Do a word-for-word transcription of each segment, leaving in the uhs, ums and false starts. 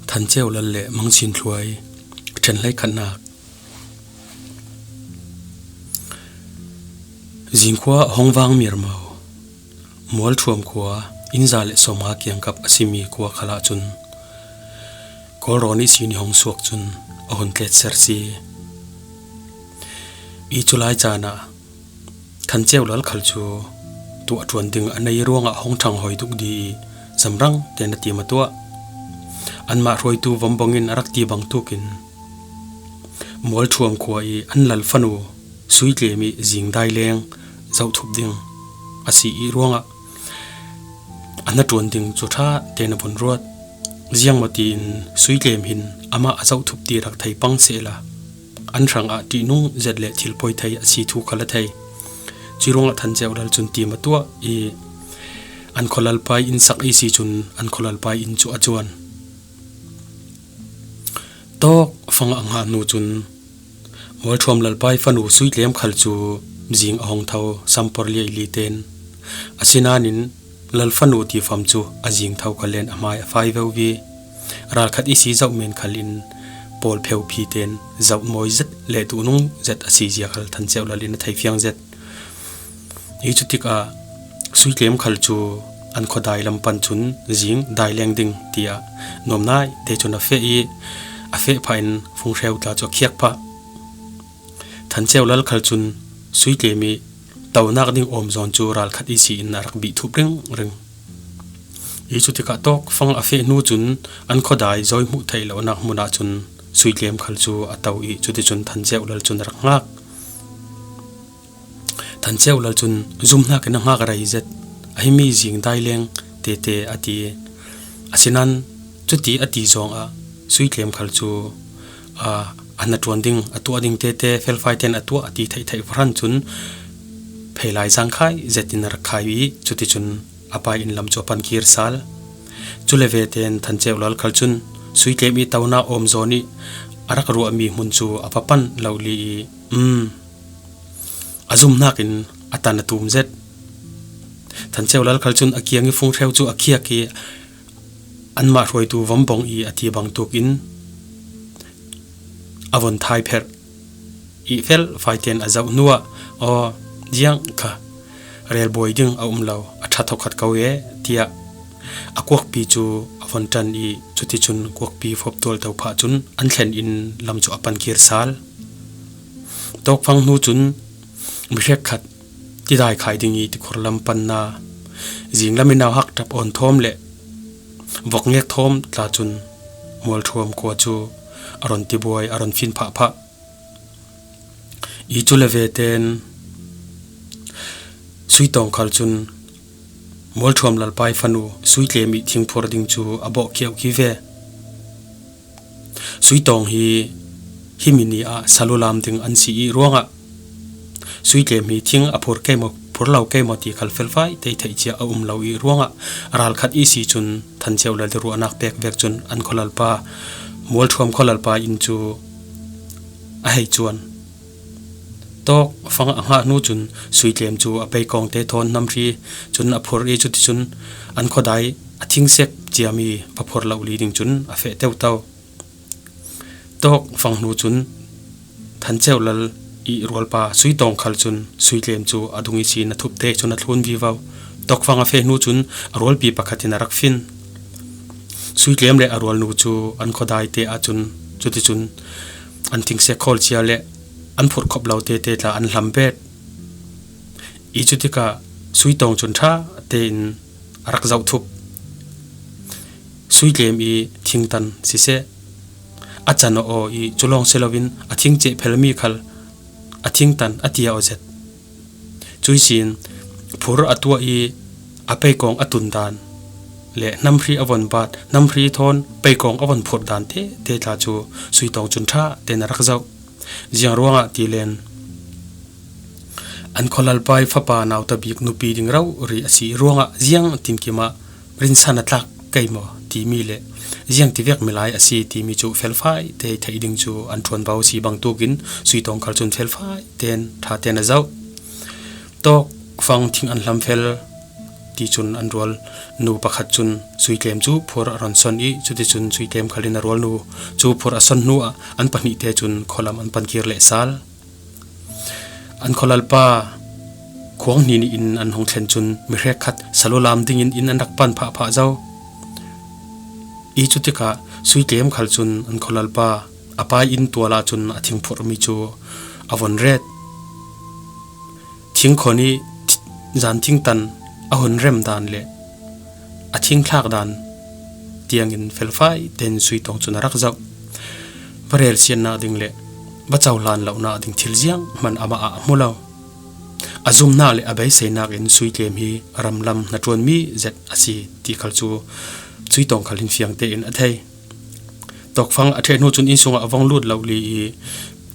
Than Ceu Lal le Mang Sin Thluai, ṭhen hleikhatnak. Zingkhua hong vang mirmo, Mualṭhuam khua, inn za le sawmnga kiangkap a simi khua khalah cun Kawlrawn ihsin i hong suak cun a hun tletser si. I cu lai caan ah Than Ceu Lal khal cu tuah ṭuan ding a nei ruangah hong ṭhang hoi duk dih i zamrang tein a tim a tuah. Anmah hruaitu vombong in a rak ti bangtuk in Mualṭhuam khua i an lal fanu Sui Tlem i zing dai leng zohthup ding a si i ruangah a hnaṭuan ding cu ṭha tein a vun ruat. Ziangmaw tiin Sui Tlem hin amah a zohthup ti rak thei pang sehla, an hrangah ṭihnung zet le thil poi thei a si thu khal a thei. Cuih ruangah Than Ceu Lal cun tim a tuah i an khualalpa i inn sak i si cun an khualalpa i inn cu a cuan. Tawk fang a ngah hnu cun Mualṭhuam lalpa i fanu Sui Tlem khal cu zing a hong tho sampor liaili tein, asinain lal fanu tifam cu a zing tho khal len a hmai a fai veuvi. Ralkhat ihsi zoh men khal in pawl pheu phi tein zoh mawi zet le duhnung zet a si zia khal Than Ceu Lal in a thei fiang zet. Hi cu tikah Sui Tlem khal cu an khuadai lam pan cun zing dai leng ding tiah nuamnai te cun a feh i a feh phah in funghreu tla cu a khiak phah. Than Ceu Lal khal cun Sui Tlem i tonak ding awm zawn cu ralkhat ihsi in a rak bih thup ringring. Hi cu tikah tawk fang a feh hnu cun an khuadai zawi hmuh theih lonak hmun ah cun Sui Tlem khal cu a to i cuticun Than Ceu Lal cun a rak hngak. Than Ceu Lal cun zumhnak in a hngak rei zet, a himi zing dai leng tete a ti. Asinain cuti a ti zongah Sui Tlem khal cu, aa, a hnaṭuan ding, a tuah ding tete felfai tein a tuah a ti theihtheih hran cun phei lai zangkhai zet in a rak khai i cuticun a pa i inn lam cu a pan kir sal. Cu le ve tein Than Ceu Lal khal cun Sui Tlem i tonak awm zawn i a rak ruahmi hmun cu a va pan lo li i, um, a zumhnak in a tan a tum zet. Than Ceu Lal khal cun a kiang i funghreu cu a khiak i anmah hruaitu vombong i a ti bangtuk in a von thai pherh i felfai tein a zoh hnuah, aw, ziang kha relbuai ding a um lo, a ṭha thokhat ko e, tiah a kuakpi cu a von ṭan i cuticun kuakpi fop tual to phah cun an thlen in lam cu a pan kir sal. Tawkfang hnu cun mi hrekkhat tidai khai ding i tikhor lam panna zinglam i nauhak ṭap awn thawm le vokngek thawm tla cun Mualṭhuam khua cu a ron tibuai, a ron fin phahphah. I cu le ve tein Sui Tawng khal cun Mualṭhuam lalpa i fanu Sui Tlem i thingphur ding cu a bawh khiauh khi ve. Sui Tawng hi himi ni ah salulam ding an si i ruangah Sui Tlem hi thing a phur kei maw, phur lo kei maw ti khal felfai tei theih cia a um lo i ruangah ralkhat i si cun Than Ceu Lal i ruahnak pek vek cun an khualalpa, Mualṭhuam khualalpa inn cu a hei cuan. Tawkfang a ngah hnu cun Sui Tlem cu a peikawngte thawn hnamhri cun a phur i cuticun an khuadai a thingsek ciami va phur lo li ding cun a feh teuto. Tawkfang hnu cun Than Ceu Lal i rualpa Sui Tawng khal cun Sui Tlem cu a dung ihsin a thupte cun a thlun vivo. Tawkfang a feh hnu cun a rualpi pakhat in a rak fin. Sui Tlem le a rualnu cu an khuadai te ahcun cuticun an thingsek khawl cia le an phurh khop lo tete tla an hlam bet. I cutikah Sui Tawng cun ṭha tein a rak zohthup. Sui Tlem i thingtan siseh, a can aw aw i cu lawng si loin a thing ceh phelmi khal a thingtan a ti aw zet. Cuih sin phur a tuah i a peikawng a tun dan le hnamhri a von bat, hnamhri thawn peikawng a von phurh dan tete tla cu Sui Tawng cun ṭha tein a rak zoh. Ziang ruangah ti len an khualalpa i fapa nauta bik nupi ding rori a si ruangah ziang tinkim ah rinsan a tlak kei maw timi le ziang tivek milai a si timi cu felfai te theih ding cu an ṭuanvo si bangtukin Sui Tawng khal cun felfai ten ṭha ten a zoh. Tawkfang thing an hlamfel Ti cun an rual nu pakhat cun Suitlem cu phur a ron son i, cuticun Suitlem khal in a rual nu cu phur a son hnu ah an pahnihte cun khualam an pan kir lehsal. An khualalpa Khuang Hni nih inn an hung thlen cun mi hrekkhat salualam dingin inn an rak pan phahphah zo. I cutikah Suitlem khal cun an khualalpa a pai inn tual ah cun a thing phurhmi cu a von ret. Thingkhon i zanthing tan a hun rem dan le a thingthlak dan tiangin felfai tein Suitawng cun a rak zoh. Va relsiatnak ding le va cohlan lonak ding thil zianghman amah ah a hmu lo. A zumhnak le a beiseinak in Suitlem hi ramlam hnaṭuanmi zet a si ti khal cu Suitawng khal in fiang tein a thei. Tawkfang a ṭheh hnu cun inn sungah a vong lut lo li i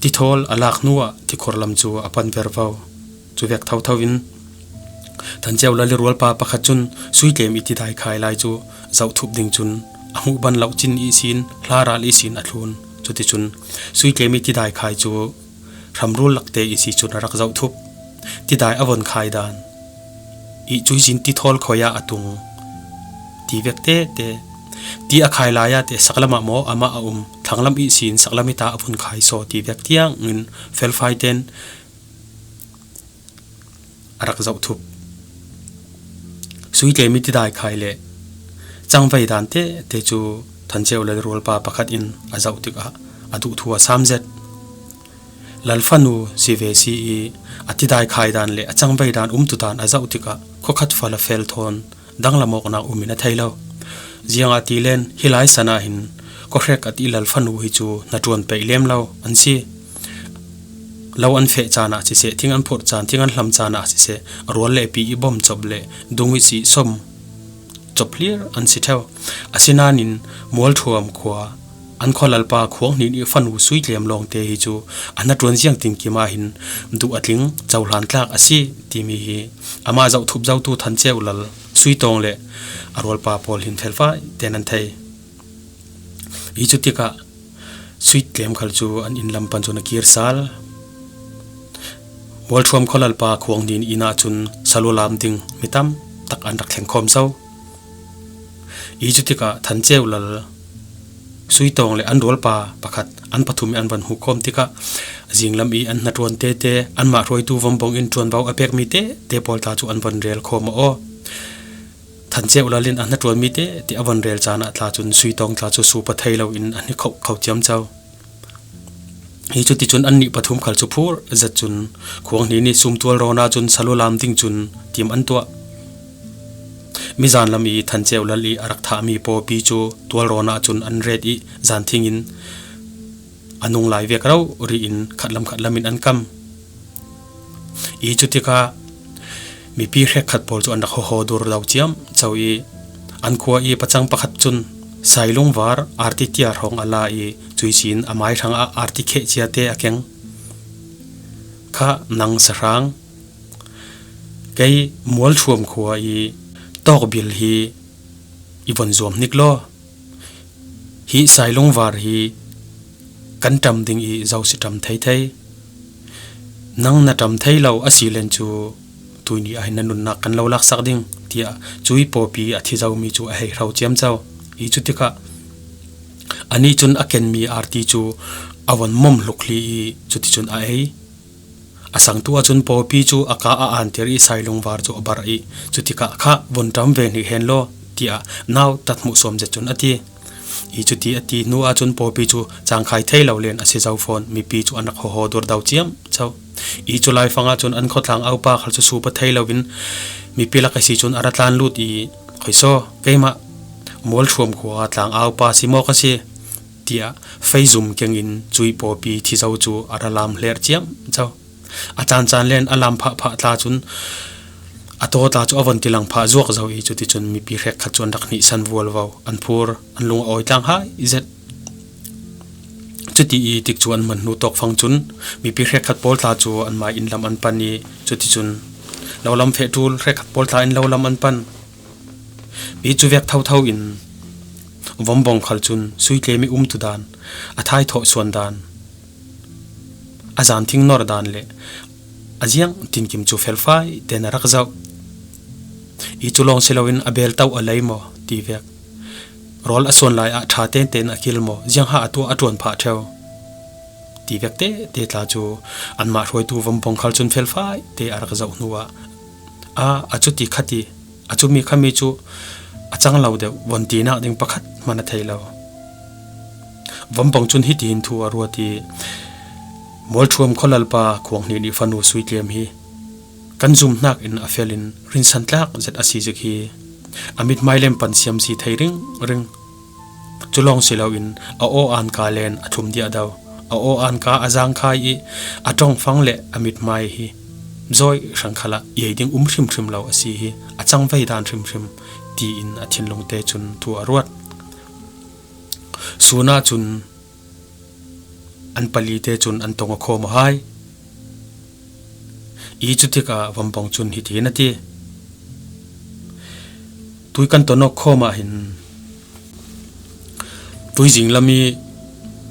tithawl a lak hnuah tikhor lam cu a pan vervo. Cu vek thotho in Than Ceu Lal i rualpa pakhat cun Suitlem i tidai khai lai cu zohthup ding cun a hmuh ban lo cin ihsin hlaral ihsin a thlun. Cuticun Suitlem i tidai khai cu hramrul lakte ihsi cun a rak zohthup. Tidai a von khai dan i cuizin tithawl khoi ah a tung ti vek tete. Ti a khai lai ah te saklam ah maw amah a um, thlanglam ihsin saklam i ta a von khai saw ti vek tiangin felfai tein a rak zohthup. Suitlem i tidai khai le cangvei dan tete cu Than Ceu Lal rualpa pakhat in a zoh tikah a duh thu a sam zet. Lal fanu si ve si i a tidai khai dan le a cangvei dan umtu dan a zoh tikah khuakhat fala fel thawn danglam awknak um in a thei lo. Ziangahtile hi lai san ah hin khuahrek a ti lal fanu hi cu hnaṭuan peih lem lo an si. Lo an feh caan ah siseh, thing an phurh caan, thing an hlam caan ah siseh, rual le pi i bawm cop le dung i si sawm cop hlir an si ṭheu. Asinain Mualṭhuam khua an khualalpa Khuang Hni nih fanu Suitlem lawngte hi cu a hnaṭuan ziang tinkim ah hin duh a tling cohlan tlak a si timi hi amah zohthup zotu Than Ceu Lal, Suitawng le a rualpa pawl hin felfai tein an thei. I cutikah Suitlem khal cu an inn lam pan cun a kir sal. Mualṭhuam khualalpa Khuang Hni inn ah cun salualam ding mi tam tak an rak thleng khawm zo. I cutikah Than Ceu Lal, Suitawng le an rualpa pakhat an pathum i an van hmuh khawm tikah zinglam i an hnaṭuan tete, anmah hruaitu vombawng in ṭuanvo a pekmi tete pawl tla cu an van rel khawm a aw. Than Ceu Lal in a hnaṭuanmi tete a van rel caan ah tla cun Suitawng tla cu supa thei loin an hi kho kho ciamco. Hi cuticun annih pathum khal cu phur zet cun Khuang Hni nih sumtual rawn ahcun salualam ding cun tim an tuah. Mizan lam i Than Ceu Lal i a rak thahmi pawpi cu tual rawn ahcun an ret i zanthing in a nung lai vek rori in khatlam khatlam in an kam. I cutikah mipi hrekkhat pawl cu an rak hawhaw dur do ciamco i an khua i pacang pakhat cun sailungvar arti tiar hrawng a la i cuisin a mai hrangah arti kheh ciate a keng. Kha nang sahrang, kei Mualṭhuam khua i tawkbil hi i von zuam hnik law. Hi sailungvar hi kan ṭam ding i zo si ṭam thei thei. Nang na ṭam thei lo a si len cu tuini ah hin na nunnak kan lo laksak ding, tiah cui pawpi a thi zomi cu a hei hro ciamco. I cutikah anih cun a kenmi arti cu a von mom hlukli i cuticun a ei. A sangtu ahcun pawpi cu a ka a antir i sailungvar cu a bar i cutikah kha von ṭam ve hnik hen law, tiah nau tat hmuh suam zet cun a ti. I cuti a ti hnu ahcun pawpi cu cangkhai thei lo len a si zo fawn, mipi cu an rak hawhaw dur do ciamco. I cu laifang ahcun an khuatlang aupa khal cu supa thei loin mipi lak ihsi cun a ra tlan lut i, khoisaw, keimah Mualṭhuam khua tlang aupa si maw ka si, tiah feizum kengin cui pawpi thi zo cu a ra lam hler ciamco. A caancaan len a lam phahphah tla cun a taw tla cu a von tilang phah zuak zo i cuticun mipi hrekkhat cu an rak hnihsan vualvo, an phur, an lung a awi tlang hai zet. Cuti i tikcu an hman hnu tawkfang cun mipi hrekkhat pawl tla cu an mai inn lam an pan i cuticun lo lam feh ṭul hrekkhat pawl tla in lo lam an pan. I cu vek thotho in vombawng khal cun Suitlem i umtu dan, a thaithawh suan dan, a zanthing nor dan le a ziang tinkim cu felfai tein a rak zoh. I cu lawng si loin a beel tauh a lei maw ti vek. Rawl a suan lai ah ṭha tenten a kil maw, ziang ha a tuah a ṭuan phah ṭheu ti vek tete tla cu anmah hruaitu Vombawng khal cun felfai te a rak zoh hnuah, a, a cu ti kha ti, a cumi khami cu a cang lo deuh von tinak ding pakhat hman a thei lo. Vombawng cun hitihin thu a ruat i, Mualṭhuam khualalpa Khuang Hnin i fanu Sui Tlem hi kan zumhnak in a fel in rinsan tlak zet a si zik hi. A mithmai lem pan siam si thei ringring. Cu lawng si loin a aw an ka len a thlum diahdo, a aw an ka a zangkhai i a ṭongfang le a mithmai hi zawi hrang khalah iei ding um hrimhrim lo a si hi, a cangvei dan hrimhrim, tiin a thinlung te cun thu a ruat. Sun ah cun an pali te cun an tong a khawm a hai. I cu tikah Vombawng cun hitihin a ti, tui kan ton awk khawm ah hin tuizing lam i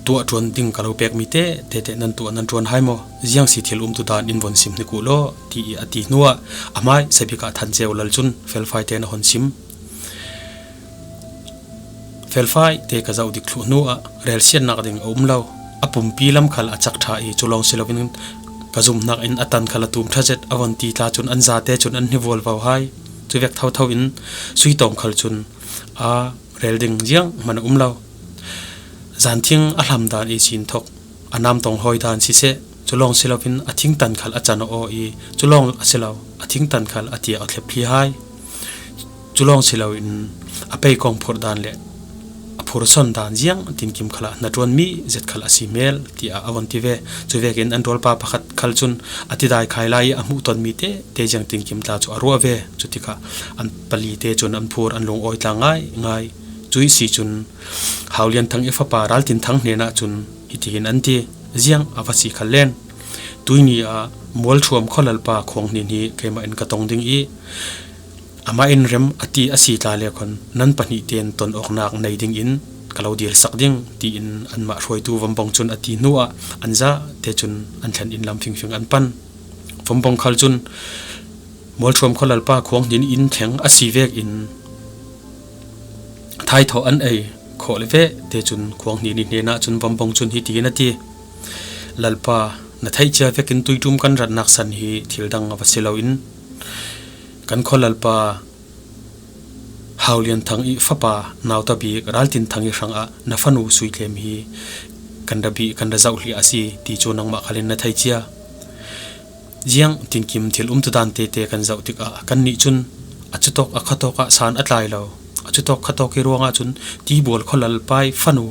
tuah ṭuan ding ka lo pekmi te tete nan tuah nan ṭuan hai maw? Ziang si thil umtu dan in von sim hnik uh law, ti i a ti hnuah a hmai sabik ah Than Ceu Lal cun felfai te na hon sim. Felfai te ka zoh dik thluh hnuah relsiatnak ding a um lo. A pumpi lam khal a cak ṭha i cu lawng si loin ka zumhnak in a tan khal a tum ṭha zet a von ti tla cun an zate cun an hni vualvo hai. Cu vek thotho in Sui Tawng khal cun a rel ding ziang hman a um lo. Zanthing a hlam dan i sin thok a namtong hawi dan siseh, cu lawng si loin a thingtan khal a can a aw i, cu lawng a si lo, a thingtan khal a tiak a thlep thli hai. Cu lawng si loin a peikawng phurh dan le a phurson dan ziang tinkim khalah hnaṭuanmi zet khal a si hmel, tiah a von ti ve. Cu vekin an rualpa pakhat khal cun a tidai khai lai i a hmuhtonmi te te ziang tinkim tla cu a ruah ve. Cu tikah an pali te cun an phur an lungawi tla ngaingai. Cuih si cun Hau Lian Thang i fapa Ral Tin Thang hnenah cun hitihin an ti, ziang a va si khal len, tuini ah Mualṭhuam khualalpa Khuang Hnin hi keimah in ka tong ding i, amah in rem a ti a si tla le khon nan pahnih tein ton awknak nei dingin ka lo dirsak ding, tiin anmah hruaitu Vombawng cun a ti hnuah an zate cun an thlen inn lam fingfing an pan. Vombawng khal cun Mualṭhuam khualalpa Khuang Hnin inn thleng a si vekin thaithawh an ei khawh le ve te cun Khuang Hnin i hnenah cun Vombawng cun hitihin a ti, Lalpa, na theih cia vekin tuiṭum kan ratnak san hi thil dang a va si loin kan khualalpa Hau Lian Thang i fapa nauta bik Ral Tin Thang i hrangah na fanu Sui Tlem hi kan ra bih kan ra zoh hliah a si ti cu nangmah khal in na thei cia. Ziang tinkim thil umtu dan tete kan zoh tikah kannih cun a cutawk a khatawk ah san a tlai lo. A cutawk khatawk i ruangah cun Tibual khualalpa i fanu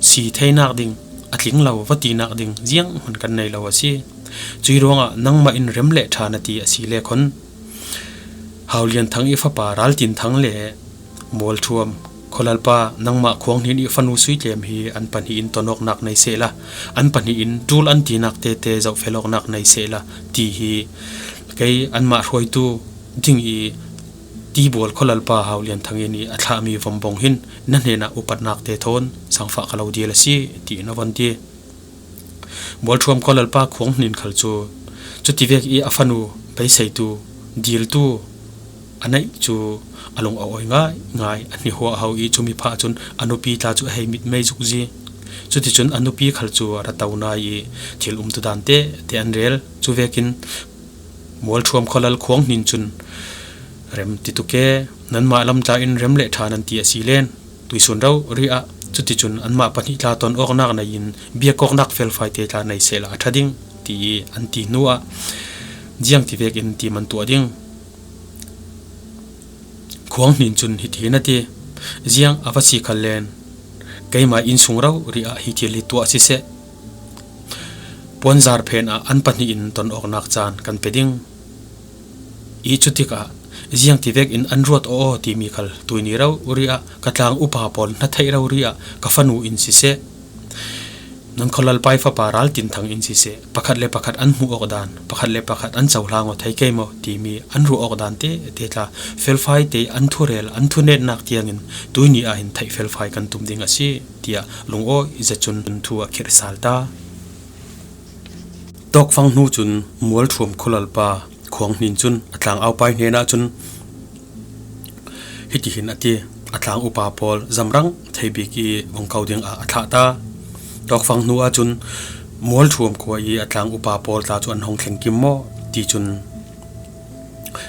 si theinak ding, a tling lo va tinak ding ziang hman kan nei lo a si. Cuih ruangah nangmah in rem le ṭha na ti a si le khon Hau Lian Thang i fapa Ral Tin Thang le Mualṭhuam khualalpa, nangmah Khuang Hnin i fanu Sui Tlem hi an pahnih in ton awknak nei sehla, an pahnih in ṭul an tinak tete zohfel awknak nei sehla, ti hi kei anmah hruaitu ding i Tibual khualalpa Hau Lian Thang in i a thlahmi Vombawng hin na hnenah upatnak te thawn sangfah ka lo dil a si, tiin a von ti. Mualṭhuam khualalpa Khuang Hnin khal cu cutivek i a fanu beiseitu, diltu a neih cu a lung a awi ngaingai, a hnihuah ho i cumi phah cun a nupi tla cu a hei mitmei zukzi. Cuticun a nupi khal cu a ra to nai i thil umtu dan tete an rel. Cu vekin Mualṭhuam khualal Khuang Hnin cun, rem ti tuk e, nanmah lam tla in rem le ṭha nan ti a si len. Tuisun rori ah cuticun anmah pahnih tla ton awknak nei in biak awknak felfai te tla nei sehla a ṭha ding, ti i an ti hnuah ziang ti vekin ti man tuah ding. Khuang Hnin cun hitihin a ti, ziang a va si khal len, keimah innsung rori ah hi thil hi tuah siseh, puanzar phen ah an pahnih in ton awknak caan kan pe ding. I cutikah ziang ti vekin an ruat aw aw timi khal tuini rori ah ka tlang upa pawl hna theih rori ah ka fanu in siseh, nan khualalpa i fapa Ral Tin Thang in siseh, pakhat le pakhat an hmuh awk dan, pakhat le pakhat an cohlang aw thei kei maw timi an ruah awk dan tete tla felfai te an thurel, an thunetnak tiangin tuini ah hin theih felfai kan tum ding a si, tiah lungawi zet cun thu a khirh sal ta. Tawkfang hnu cun Mualṭhuam khualalpa Khuang Hnin cun a tlang aupai hnenah cun Hitihin a ti, a tlang upa pawl zamrang thei bik i vung ko ding ah a thlah ta. Tawkfang hnu ahcun Mualthuam khua i a tlang upa pawl tla cu an hung thleng kim maw ti cun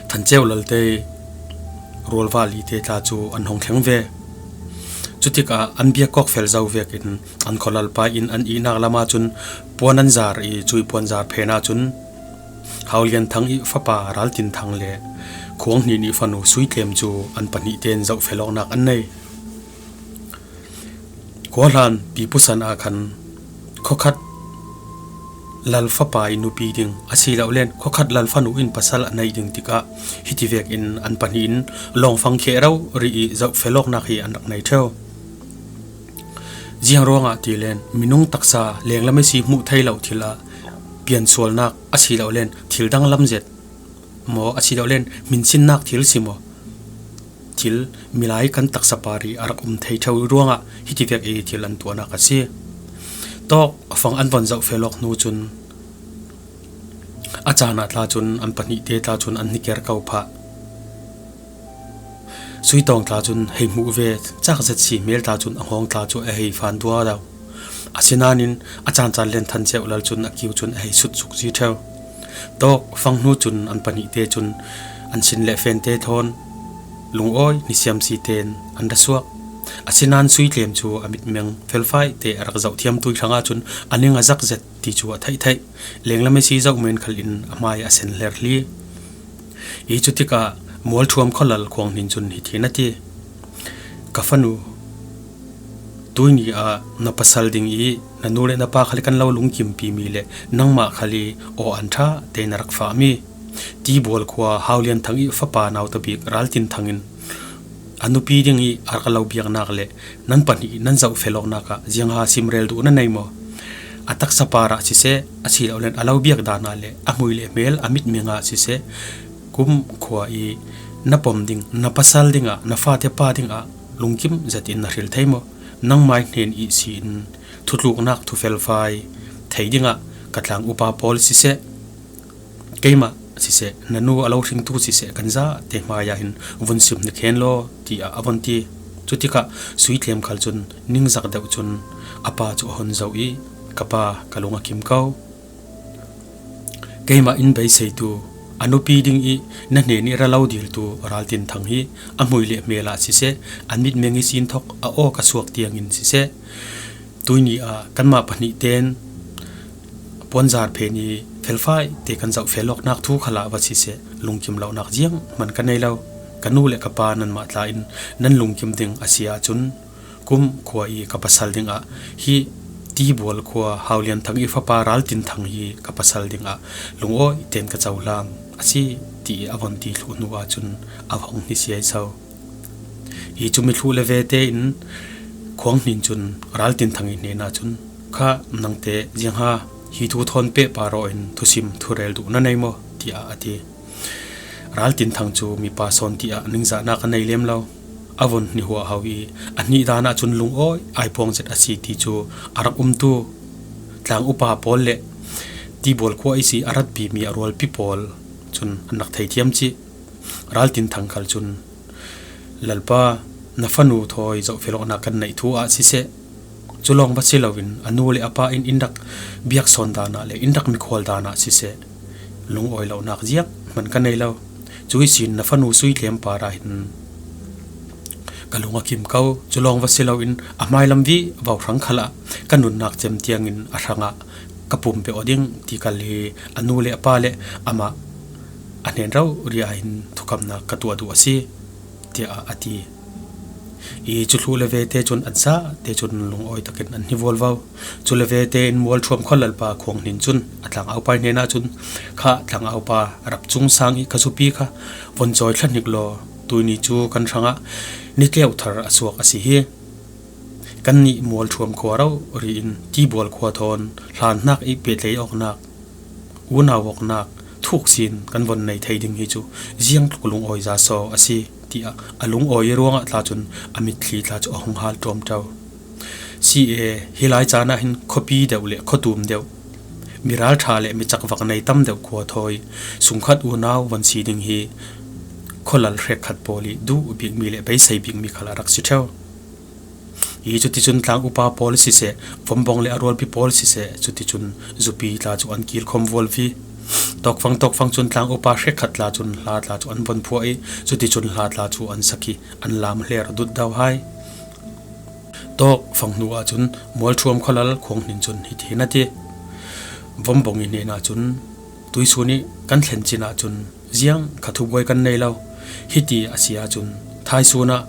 Than Ceu Lalte rualvali te tla cu an hung thleng ve. Cutikah an biak kawk fel zo vekin an khualalpa in an ihnak lam ahcun puan an zar i cui puan zar phen ahcun Hau Lian Thang i fapa Ral Tin Thang le Khuang Hnin i fanu Sui Tlem cu an pahnih tein zohfelawknak an nei. Khuahlan Pipusan ah khan khuakhat lal fapa i nupi ding a si lo len khuakhat lal fanu in pasal a nei ding tikah hiti vekin an pahnih in lawngfang kheh rori i zohfelawknak hi an rak nei ṭheu. Ziang ruangah ti len minung taksa lenglam ihsi hmuh thei lo thil ah piansualnak a si lo len thil dang lam zet maw a si lo len hminsinnak thil si maw, thil milai kan taksa par i a rak um thei ṭheu ruangah hiti vek i thil an tuahnak a si. Tawkfang an von zohfelawk hnu cun a caan ah tla cun an pahnih te tla cun an hniker ko phah. Sui Tawng tla cun hei hmuh ve, cak zet si hmel tla cun a hngawng tla cu a hei fan duau. Asinain a caan caan len Than Ceu Lal cun a kiu cun a hei sut suk zi ṭheu. Tawkfang hnu cun an pahnih te cun an sin le fen te thawn lungawi nisiam si tein an ra suak. Asinain Sui Tlem cu a mitmeng felfai te a rak zoh thiamtu hrangah cun a ning a zak zet ti cu a theih theih. Lenglam ihsi zoh men khal in a hmai a sen hler hli. I cutikah Mualthuam khualal Khuang Hnin cun hiti hin a ti, ka fanu, tuini ah na pasal ding i na nu le na pa khal i kan lo lungkimpi mi le nangmah khal i aw an ṭha te na rak fahmi Tibual khua Hau Lian Thang i fapa nauta bik Ral Tin Thang in a nupi ding i a rak lo biaknak le nan pahnih nan zohfelawknak ah ziangha simrel duh na nei maw? A taksa par ah siseh, a si lo len a lo biak dan ah le a hmui le hmel a mitmeng ah siseh, kum khua i na pom ding, na pasal ding ah, na fate pa ding ah lungkim zet in na hril thei maw? Nangmai hnen i si in thutluknak thufelfai thei ding ah ka tlang upa pawl siseh, keimah siseh, na nu a lo hringtu siseh, kan zate hmai ah hin vun sim hnik hen law, tiah a von ti. Cutikah Sui Tlem khal cun ningzak deuh cun a pa cu a hun zoh i, ka pa, ka lung a kim ko. Keimah in beiseitu, a nupi ding i na hnen i ra lo diltu Ral Tin Thang hi a hmui le hmel ah siseh, a mitmeng ihsin thok a aw ka suak tiangin siseh, tuini ah kanmah pahnih tein puanzar phen i felfai te kan zohfelawknak thu khal ah va siseh, lungkim lonak ziang hman ka nei lo. Ka nu le ka pa nanmah tla in nan lungkim ding a si ahcun, kum khua i ka pasal ding ah hi Tibual khua Hau Lian Thang i fapa Ral Tin Thang hi ka pasal ding ah lungawi tein ka cohlang a si, ti i a von ti thluh hnu ahcun a va hung hnisiai so. I cumi thluh le ve tein Khuang Hnin cun Ral Tin Thang i hnenah cun, kha nangte ziangha hi thu thawn pehpar aw in thusim thurel duh na nei maw? Tiah a ti. Ral Tin Thang cu mipa sawn tiah ningzahnak a nei lem lo. A von hnihuah ho i a hnih dan ahcun lungawi aipuang zet a si ti cu a rak umtu tlang upa pawl le Tibual khua ihsi a ratpi mi a rualpi pawl cun an rak thei thiam cih. Ral Tin Thang khal cun, Lalpa, na fanu thawi zohfelawknak kan neih thu ah siseh, cu lawng va si loin a nu le a pa in in rak biak sawn dan ah le in rak mikhual dan ah siseh, lungawi lonak ziang hman ka nei lo. Cu ihsin na fanu Sui Tlem par ah hin ka lung a kim ko. Cu lawng va si loin a hmailam vivo hrang khal ah ka nunnak cem tiangin a hrangah ka pumpe aw ding ti kal hi a nu le a pa le amah a hnen rori ah hin thukamnak ka tuah duh a si, tiah a ti. I cu thluh le ve te cun an sa te cun lungawi takin an hni vualvo. Cu le ve tein Mualthuam khualalpa Khuang Hnin cun a tlangaupa hnenah cun, kha tlangaupa, rap cung sang i ka zupi kha von cawi thlahnik law, tuini cu kan hrangah ni tleuthar a suak a si hi. Kannih Mualthuam khua rori in Tibual khua thawn hlanhnak i pehtlai awknak, unau awknak, thuk sin kan von nei thei ding hi cu ziangtluk lungawi za so a si, tiah a lungawi ruangah tla cun a mitthli tla cu a hung hal ṭawm ṭo. Si e, hi lai caan ah hin khuapi deuh le khuatum deuh, mi ralṭha le mi cakvak nei tam deuh khua thawi sungkhat unau von si ding hi khualal hrekkhat pawl ih duh bikmi le beisei bikmi khal a rak si ṭheu. Hi cuticun tlang upa pawl siseh, vombawng le a rualpi pawl siseh, cuticun zupi tla cu an kilkhawm vualvi. Tawkfang tawkfang cun tlang upa hrekkhat tla cun hla tla cu an von phuah ih cuticun hla tla cu an sak ih an lam hler a dutdau hai. Tawkfang hnu ahcun mualṭhuam khualal khuanghnin cun hitihin a ti. Vombawng ih hnenah cun, tuihsun ih kan thlen cin ahcun ziang kha thubuai kan nei lo. Hiti a si ahcun thaisun ah,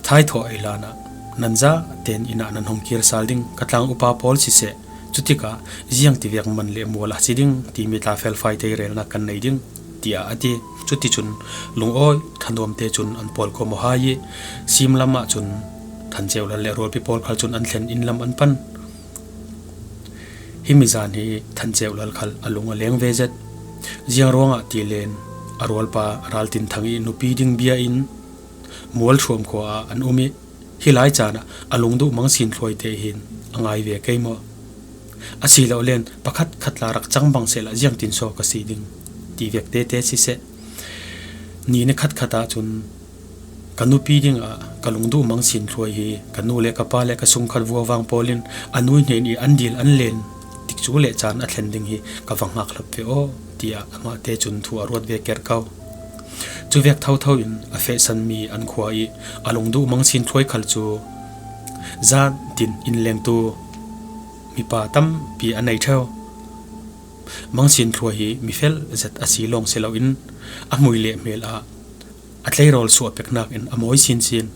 thaithawh ei hlanah nan zaten inn ah nan hung kir sal ding, ka tlang upa pawl siseh, cutikah ziang tivek man le mual a si ding timi tla felfai tei relnak kan nei ding, tiah a ti. Cuticun lungawi ṭhanuamte cun an pawlkom aw hai ih simlam ahcun Than Ceu Lal le rualpi pawl khal cun an thlen inn lam an pan. Himi zan hi Than Ceu Lal khal a lung a leng ve zet. Ziang ruangah ti len a rualpa Raltin Thang ih nupi ding bia in Mualṭhuam khua ah an um ih, hi lai caan ah a lungduh Mangsin Thluai te hin a ngai ve kei maw? Asilole pakhat khat tla rak cang bang sehla ziangtin saw ka si ding ti vek tete siseh. Ni ni khat khat ahcun ka nupi dingah ka lungduh Mangsin Thluai hi ka nu le ka pa le ka sungkhat vuavang pawl in a nu ih hnen ih an dil an len tikcu le caan a thlen ding hi ka va hngak hlap ve aw, tiah amahte cun thu a ruat ve ker ko. Cuvek thotho in a fehsanmi an khua ih a lungduh Mangsin Thluai khal cu zan tin inn lengtu mipa tampi a nei ṭheu. Mangsin Thluai hi mifel zet a si lawng si loin a hmui le hmel ah a tleirawl suah peknak in a mawi sinsin.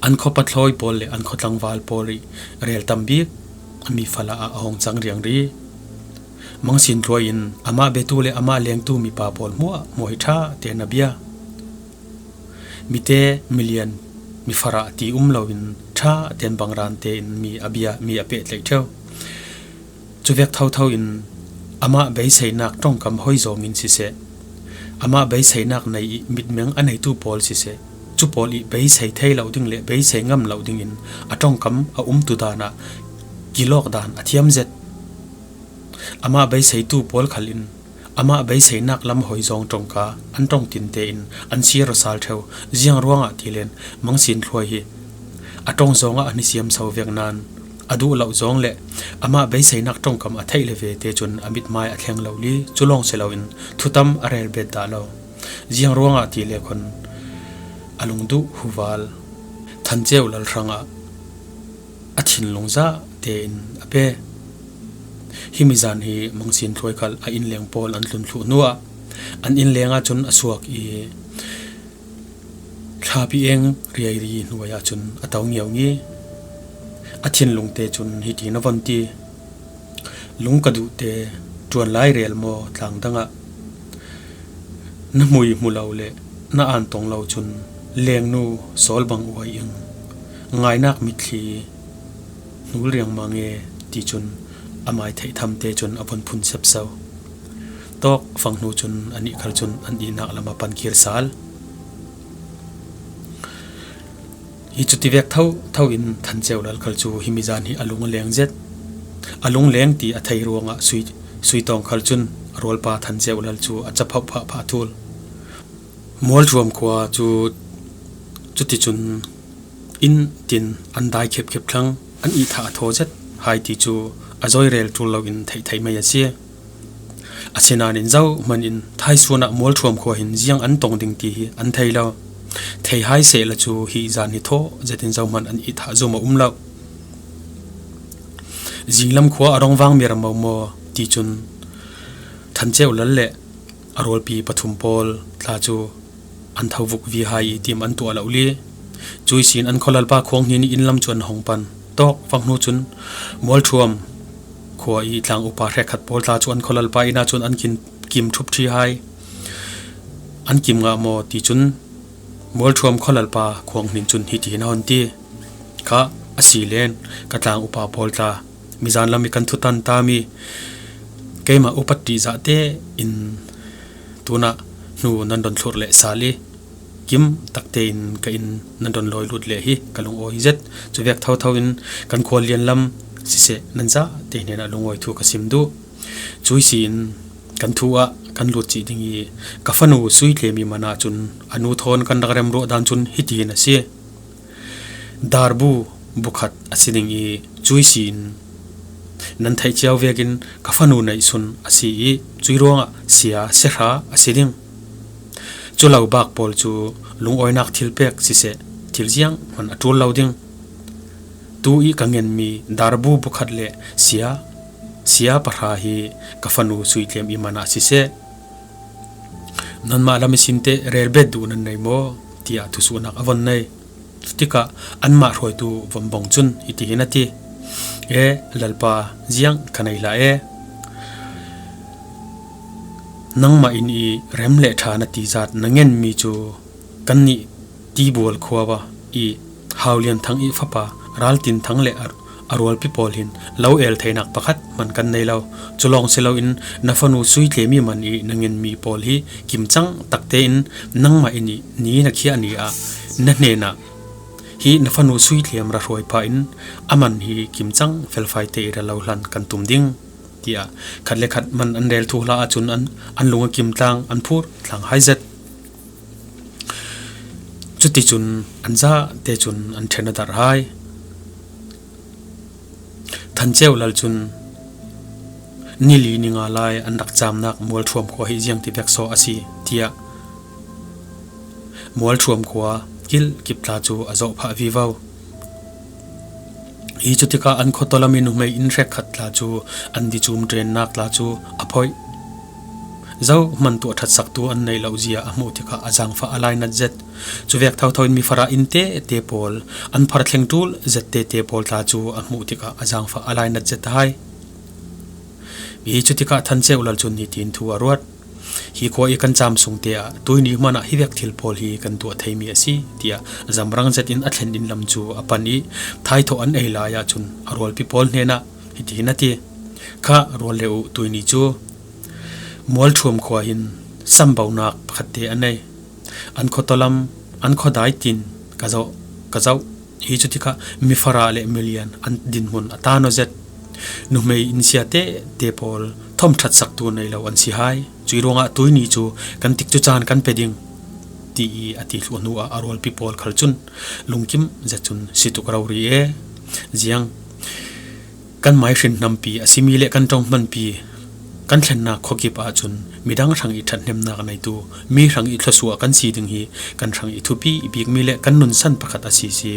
An khuapathlawi pawl le an khuatlangval pawl ih rel tam bik a mi fala ah a hong cang riangri. Mangsin Thluai in amah biatu le amah lengtu mipa pawl hmuahhmuah hi ṭha tein a bia. Mite milian mifarah ti um loin ṭha tein bangrante in mi a bia, mi a pehtlaih ṭheu. Cuvek thotho in amah beiseinak ṭongkam hoi zawngin siseh, amah beiseinak nei ih mitmeng a neitu pawl siseh, cu pawl ih beisei thei lo ding le beisei ngam lo dingin a ṭongkam a umtu dan ah kilawk dan a thiam zet. Amah beiseitu pawl khal in amah beiseinak lam hoi zawng ṭongka an ṭongtinte in an siar aw sal ṭheu. Ziang ruangah ti len Mangsin Thluai hi a ṭong zawngah a ni siam so vek nain a duh loh zawng le amah beiseinak ṭongkam a theih le vete cun a mithmai a thleng lo li, cu lawng si loin thutam a rel bet dah lo. Ziang ruangah ti le khun a lungduh huval Than Ceu Lal hrangah a thinlung zah tein a pe. Himi zan hi Mangsin Thluai khal a innleng pawl an tlun thluh hnuah an innleng ahcun a suak ih thlapi eng riairi hnuai ahcun a to ngiaungi. A thinlungte cun hitin a von ti, lung ka duhte, ṭuan lai rel maw tlang dangah na hmui hmu lo le na an tong lo cun lengnu sawl bang uai ing, ngainak mitthli hnul riangmang e, ti cun a mai theih thamte cun a von phun sepso. Tawk fang hnu cun anih khal cun an ihnak lam a pan kir sal. Hi cu tivek thotho in Than Ceu Lal khal cu himi zan hi a lung a leng zet. A lung leng ti a thei ruangah sui, sui tawng khal cun a rualpa Than Ceu Lal cu a caphauh phahphah tul. Mualṭhuam khua cu cuticun inn tin an dai khepkhep thlang, an ihthah a thaw zet hai ti cu a zawi rel ṭul loin theih theih mei a si. Asinain zohman in thaisun ah Mualṭhuam khua hin ziang an tong ding ti hi an thei lo. Thei hai sehla cu hi zan hi thawh zetin zohman an ihthah zom a um lo. Zinglam khua a rong vang mir a mo maw ti cun Than Ceu Lal le a rualpi pathum pawl tla cu an tho vuk vi hai ih tim an tuah lo li. Cuih sin an khualalpa khuanghnin ih inn lam cu an hong pan. Tawk fang hnu cun Mualṭhuam khua ih tlang upa hrekkhat pawl tla cu an khualalpa inn ah cun an kin kim ṭhup ṭhi hai. An kim ngah maw ti cun Mualṭhuam khualalpa khuanghnin cun hitihin a hon ti. Kha a si len ka tlang upa pawl tla, mizan lam ih kan thutan tami keimah upat ṭih zah tein tunah hnu nan don thlur leh sal ih kim takte in ka inn nan don lawi lut leh hi ka lungawi zet. Cuvek thotho in kan khual lian lam siseh nan zahte hnenah lungawi thu ka sim duh. Cuih si in kan thu ah kan lut cih ding i, ka fanu Suitliam i man ahcun a nu thawn kan rak remruah dan cun hitihin a si. Darbu bukhat a si ding i, cui si in nan theih cio vekin ka fanu neihsun a si i, cui ruangah sia, siahra a si ding. Cu lo bak pawl cu lungawinak thil pek siseh, thil zianghman a ṭul lo ding. Tu i ka ngenmi darbu bukhat le sia, sia pahra hi ka fanu Suitliam i man ah siseh, nanmah lam ihsin teh rel bet duh nan nei maw? Tiah thusuhnak a von nei. Cutikah anmah hruaitu von bawng cun hitihin a ti, "E, Lalpa, ziang ka nei hlah e. Nangmah inn i rem le ṭha na ti zat na ngenmi cu kannih Tibual khua i Haulian Thang i fapa Raltin Thang le a, a rualpi pawl hin lo el theinak pakhat hman kan nei lo. Cu lawng si loin na fanu Suitliam i man i na ngenmi pawl hi kimcang takte in nangmah inn i ni na khiah ni ah na hnenah hi na fanu Suitliam ra hruai pah in a man hi kimcang felfai te i ra lo hlan kan tum ding," tiah khat le khat man an rel thu hlah ahcun an, an lung a kim tlang, an phur tlang hai zet. Cuticun an zate cun an ṭhen a darh hai. Than Ceu Lal cun, "Nili ni nga lai an rak camnak Mualṭhuam khua hi ziangtivek saw a si?" tiah Mualṭhuam khua kilkip tla cu a zawh phah vivo. Hi cutikah an khuatualam i nuhmei inn hrekkhat tla cu an dicum ṭennak tla cu a phoih. Zohman tuah ṭhatsaktu an neih loh zia a hmuh tikah a zaangfah a lainat zet. Cuvek thotho in mifarah inn tete pawl, an phar thleng ṭul zet tete pawl tla cu a hmuh tikah a zaangfah a lainat zet hai. Hi cutikah Than Ceu Lal cun hitin thu a ruat, "Hi khua i kan cam sungte ah tuihni hmanah hivek thil pawl hi kan tuah theimi a si," tiah zamrang zetin a thlen inn lam cu a pan i, thaithawh an ei lai ahcun a rualpi pawl hnenah hitihin a ti, "Kha rual le uh, tuihni cu Mualṭhuam khua hin sambonak pakhatte a nei. An khuatualam, an khuadai tin ka zoh, ka zoh. Hi cutikah mifarah le milian an dinhmun a tan aw zet. Nuhmei inn siate te pawl thawm ṭhatsaktu nei lo an si hai. Cui ruangah tuihni cu kan tikcu caan kan pe ding," ti i a ti thluh hnuah a rualpi pawl khal cun lungkim zet cun, "Si tuk rori e, ziang kan maihrin hnampi a simi le kan ṭong hmanpi kan thlennak khuakip ahcun midang hrang i ṭhathnemnak neitu mi hrang i thluasuah kan si ding hi kan hrang i thupi i bikmi le kan nunsan pakhat a si si,"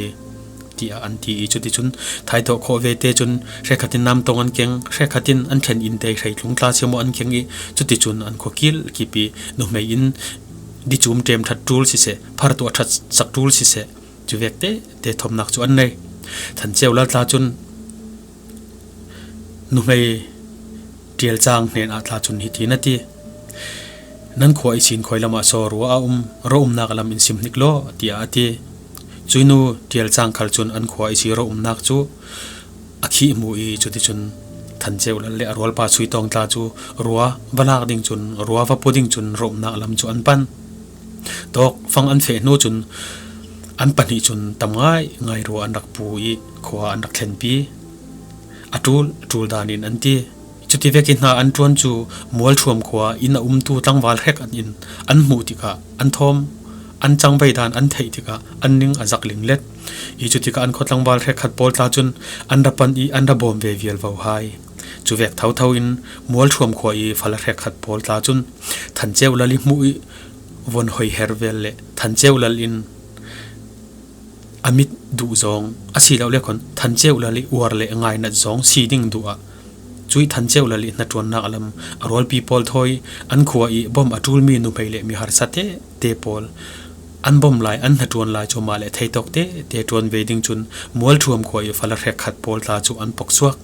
tiah an ti i, cuticun thaithawh khawh vete cun hrekkhat in namtong an keng, hrekkhat in an thlen inn te hreitlung tla siamaw an keng i, cuticun an khua kilkip i nuhmei inn dicum ṭem ṭhat ṭul siseh, phar tuah ṭhat sak ṭul siseh, cuvek tete thawmnak cu an nei. Than Ceu Lal tla cun nuhmei Ṭial Cang hnen ah tla cun hitin a ti, "Nan khua ihsin khawi lam ah saw rua a um, rawh umnak lam in sim hnik law," tiah a ti. Cuinu Ṭial Cang khal cun an khua ihsi rawh umnak cu a khih hmu i, cuticun Than Ceu Lal le a rualpa Sui Tawng tla cu rua va lak ding cun, rua va pu ding cun rawh umnak lam cu an pan. Tawkfang an feh hnu cun an pahnih cun tam ngaingai rua an rak pu i khua an rak thlenpi. A ṭul, a ṭul dan in an ti. Cutivek i hna an ṭuan cu Mualṭhuam khua inn a umtu tlangval hrekkhat in an hmuh tikah an thawm, an cangvei dan an theih tikah an ning a zak linglet. I cutikah an khua tlangval hrekkhat pawl tla cun an ra pan i an ra bawm ve vial vo hai. Cuvek thotho in Mualṭhuam khua i fala hrekkhat pawl tla cun Than Ceu Lal i hmuh i von hoi her vel le Than Ceu Lal in a mit duh zong a si lo le khon Than Ceu Lal i uar le ngainat zong si ding duh ah, cui Than Ceu Lal i hnaṭuannak lam a rualpi pawl thawi an khua i bawm a ṭulmi nuhmei le mi harsa tete pawl an bawm lai, an hnaṭuan lai cu mah le theitawk tete ṭuan ve ding cun Mualṭhuam khua i fala hrekkhat pawl tla cu an poksuak.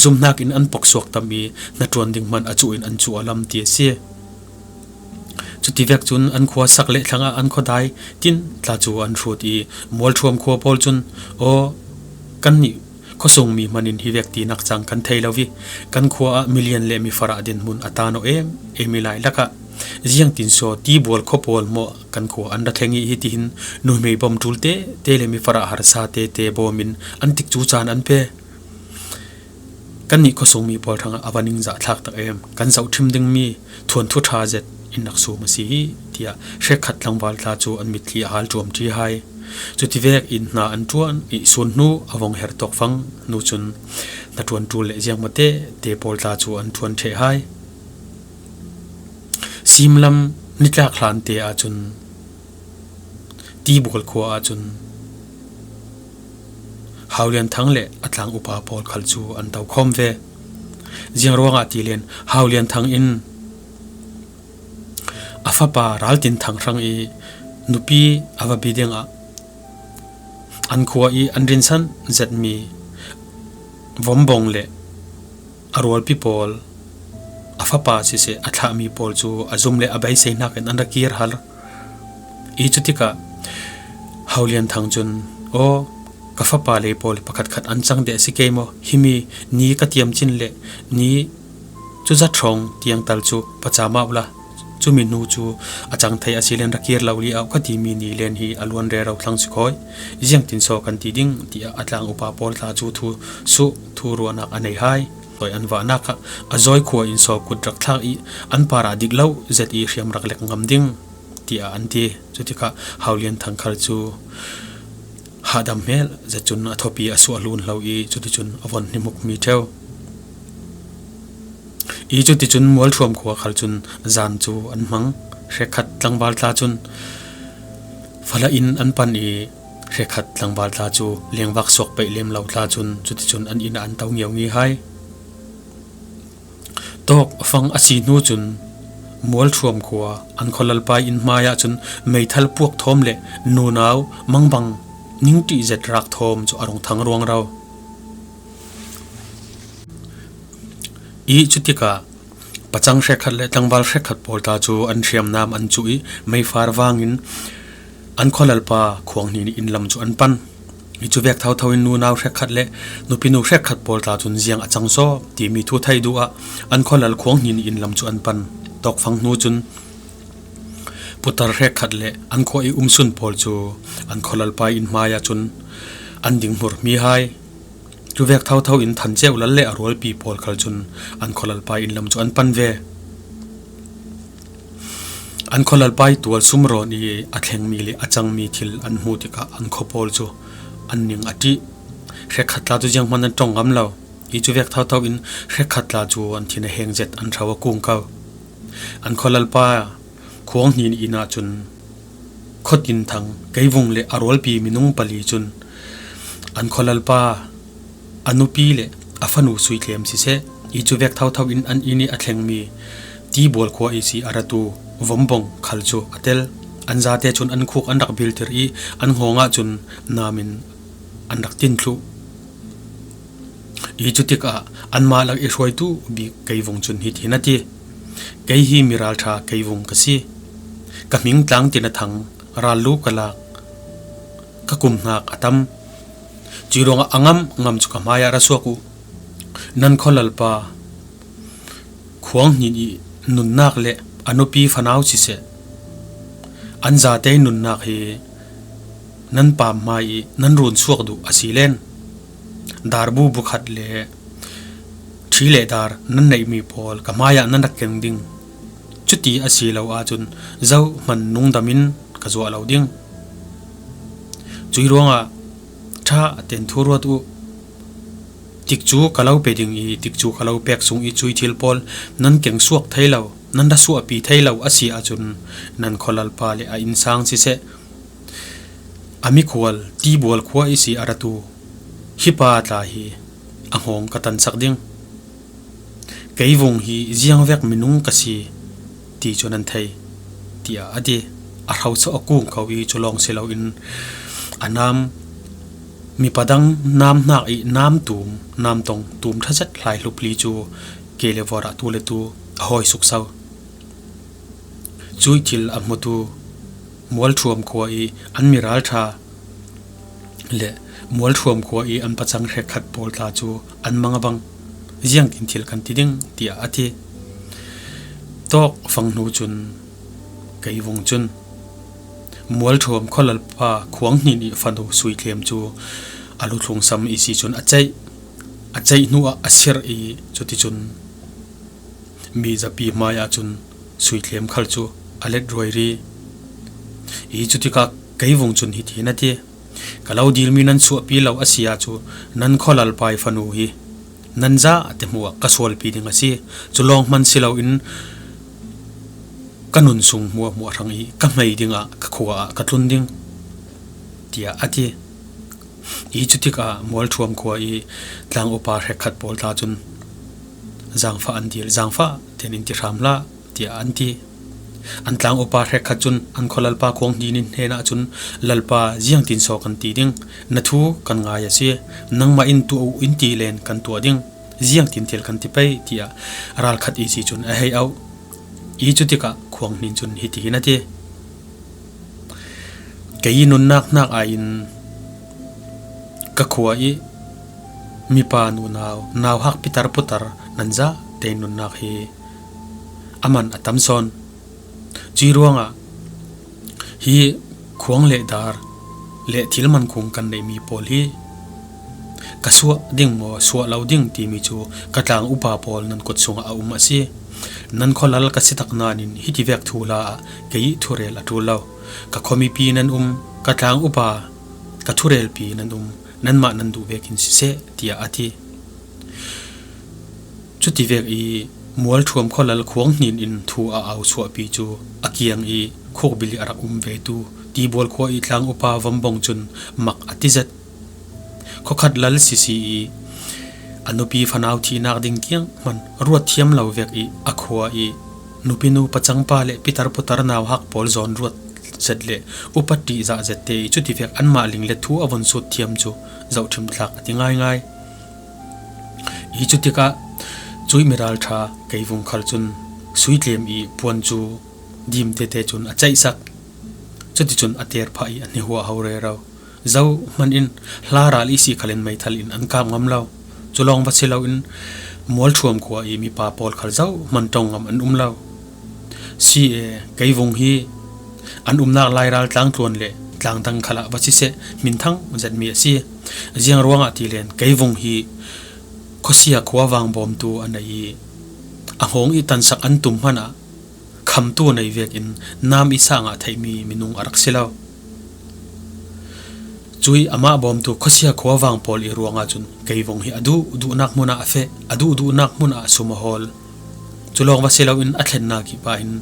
Zumhnak in an poksuak tam i hnaṭuan ding hman a cuh in an cuh a lam ti a si. Cutivek cun an khua sak le thlang ah an khuadai tin tla cu an hrut i Mualṭhuam khua pawl cun, "Aw, kannih khuasungmi hman in hivek tinak cang kan thei lo i kan khua ah milian le mifarah dinhmun a tan aw em em i lai lakah ziangtin saw Tibual khua pawl hmuah kan khua an ra thleng i hitihin nuhmei bawm ṭul tete le mifarah harsa tete bawm in an tikcu caan an pe. Kannih khuasungmi pawl hrangah a va ningzah thlak tak em, kan zohṭhim dingmi thuanthu ṭha zet in rak sum a si hi, tiah hrekkhat tlangval tla cu an mitthli a hal ṭuamṭi hai. Cutivek in hna an ṭuan i sun hnu a vung her tawkfang hnu cun hnaṭuan ṭul le ziangmate te pawl tla cu an ṭuan ṭheh hai. Simlam nitlak hlan te ahcun Tibual khua ahcun Hau Lian Thang le a tlang upa pawl khal cu an to khawm ve. Ziang ruangah ti len Hau Lian Thang in a fapa Ral Tin Thang hrang i nupi a va bi dingah an khua i an rinsan zetmi Vombong le a rualpi pawl, a fapa siseh, a thlahmi pawl cu a zum le a beisei hnakin an ra kir har. I cutikah Hau Lian Thang cun, "Aw, ka fapa lei pawl pakhatkhat an cang deh a si kei maw? Himi ni ka tiamcin le ni cu za hrawng tiang tal cu pacam ah uhla, cumi hnu cu a cang thei a si len ra kir lo li au ka timi ni len hi a luan rero thlang si khawi. Ziangtin saw kan ti ding?" tiah a tlang upa pawl tla cu thu suh, thu ruahnak a nei hai. Tawi an vahnak ah a zawi khua in saw kut rak thlak i an parah dik lo zet i hriam rak lek ngam ding, tiah an ti. Cutikah Hau Lian Thang khal cu hahdam hmel zet cun a thawpi a suah hlun hlo i cuticun a von hnimhmuk mi ṭheu. I cuticun Mualṭhuam khua khal cun zan cu an hmang. Hrekkhat tlangval tla cun fala in an pan i hrekkhat tlangval tla cu lengvak suak peih lem lo tla cun cuticun an inn ah an to ngiaungi hai. Tawk fang a si hnu cun Mualṭhuam khua an khualalpa inn hmai ahcun meithal puak thawm le nunau mangbang ningṭih zet rak thawm cu a rung thang ruangro. I cutikah pacang hrekkhat le tlangval hrekkhat pawl tla cu an hriamnam an cuh i meifar vangin an khualalpa Khuang Hni nih inn lam cu an pan. I cuvek thotho in nunau hrekkhat le nupinu hrekkhat pawl tla cun ziang a cang saw timi thu thei duh ah an khualal Khuang Hni nih inn lam cu an pan. Tawkfang hnu cun putar hrekkhat le an khua i umsun pawl cu an khualalpa inn hmai ahcun an dinghmur mi hai. Cuvek thotho in Than Ceu Lal le a rualpi pawl khal cun an khualalpa inn lam cu an pan ve. An khualalpa i tual sumrawn i a thlengmi le a cangmi thil an hmuh tikah an khua pawl cu an ning a ṭih. Hrekkhat tla cu zianghman an ṭong ngam lo. I cuvek thotho in hrekkhat tla cu an thin a heng zet, an hro a kung ko. An khualalpa Khuang Hni nih inn ahcun Khuatin Thang, Keivung le a rualpi minung pali cun an khualalpa, a nupi le a fanu Sui Tlem siseh, i cuvek thotho in an inn i a thlengmi Tibual khua i si a ratu Vombong khal cu a tel. An zate cun an khuk an rak biltir i an nghawng ahcun nam in an rak tin thluh. I cutikah anmah lak i hruaitu bik Keivung cun hiti hin a ti, "Kei hi mi ralṭha Keivung ka si. Ka hming tlang tin a thang, rallu ka lak, ka kum hnak a tam. Cui ruangah a ngam ngam cu ka hmaiah ra suak uh. Nan khualalpa Khuang Hnin i nunnak le a nupi fanau siseh, an zate nunnak hi nan pam hmai i nan run suak duh a si len, darbu bukhat le ṭhi le dar nan neihmi pawl ka hmaiah nan rak keng ding. Cuti a si lo ahcun zohman nungdam in ka zuah lo ding. Cui ruangah ṭha ten thu ruat uh. Tikcu ka lo pe ding i tikcu ka lo pek sung i cui thil pawl nan keng suak thei lo, nan ra suahpi thei lo a si ahcun nan khualalpa le a innsang siseh, a mikhual Tibual khua i si a ratu hi pa tla hi a nghawng ka tansak ding. Keivung hi ziangvek minung ka si ti cu nan thei," tiah a ti. A hroso a kung ko i cu lawng si loin a nam, mipa dang nam hnak i nam tum, nam tong tum ṭha zet hlai hlupli cu ke le vor ah tu le tu a hawi sukso. Cuih thil a hmutu Mualṭhuam khua i an mi ralṭha le Mualṭhuam khua i an pacang hrekkhat pawl tla cu an mang a bang, "Ziangtin thil kan ti ding?" tiah a ti. Tawk fang hnu cun Keivung cun Mualṭhuam khualalpa Khuang Hnin i fanu Sui Tlem cu a luthlung sam i si cun a ceih. A ceih hnuah a sirh i, cuticun mi zapi hmaiah cun Suitlem khal cu a let ruairi i, cutikah Keivung cun hiti hin a ti: Ka lo dilmi nan suahpi lo a si ahcun nan khualalpa i fanu hi nan zate hmuah ka sualpi ding a si. Cu lawng hman si loin ka nun sung hmuahhmuah hrang i ka hmei dingah ka khua ah ka tlun ding, tiah a ti. I cutikah Mualṭhuam khua i tlang upa hrekkhat pawl tla cun, "Zangfah an dil, zangfah tein in ti hram hlah," tiah an ti. An tlang upa hrekkhat cun an khualalpa Khuang Hnin in hnenah cun, "Lalpa, ziangtin so kan ti ding? Na thu kan ngai a si. Nangmah in tuah uh in ti len kan tuah ding. Ziangtin thil kan ti pei," tiah ralkhat ihsi cun a hei auh. I cutikah Khuang Hnin cun hiti hin a ti: Kei i nunnak hnak aiin ka khua i mipa nunau nauhak pitar putar nan zate nunnak hi a man a tam sawn. Cuih ruangah hi khuang le dar le thil mankhung kan neihmi pawl hi ka suah ding maw, suah lo ding timi cu ka tlang upa pawl nan kut sungah a um a si. Nan khualal ka si tak nain hitivek thuhla ah kei i thurel a ṭul lo. Ka khuamipi nan um, ka tlang upa ka thurelpi nan um, nanmah nan duh vekin siseh, tiah a ti. Cutivek i Mualṭhuam khualal Khuang Hnin in thu a au chuahpi cu a kiang i khukbil i a rak um vetu Tibual khua i tlang upa Vom Bawng cun mak a ti zet. Khuakhat lal sisi i a nupi fanau thihnak ding kiang hman ruat thiam lo vek i a khua i nupinu pacangpa le pitar putar nauhak pawl zawn ruat zet le upat ṭih zah zet te i cutivek anmah ling le thu a von sut thiam cu zohṭhim thlak a ti ngaingai. I cutikah cuih miralṭha Keivung khal cun Suitlem i puan cu dim tete cun a ceihsak. Cuticun a ter phah i a hnihuah ho rero. Zohhmanh in hla ral ihsi khalin meithal in an kap ngam lo. Cu lawng va si loin Mualṭhuam khua i mipa pawl khal zohhmanh ṭong ngam an um lo. Si e, Keivung hi an umnak Lairal tlangtluan le tlangdang khalah va siseh, hminthang zetmi a si. Ziang ruangah tilen Keivung hi khuasia khuavang bawmtu a nei i a hngawng i tansak an tum hmanh ah khamtu a nei vekin nam i sangah theihmi minung a rak si lo. Cuih amah bawmtu khuasia khuavang pawl i ruangah cun Keivung hi a duh duhnak hmun ah a feh, a duh duhnak hmun ah sum a hawl. Cu lawng va si loin a thlennak i pah in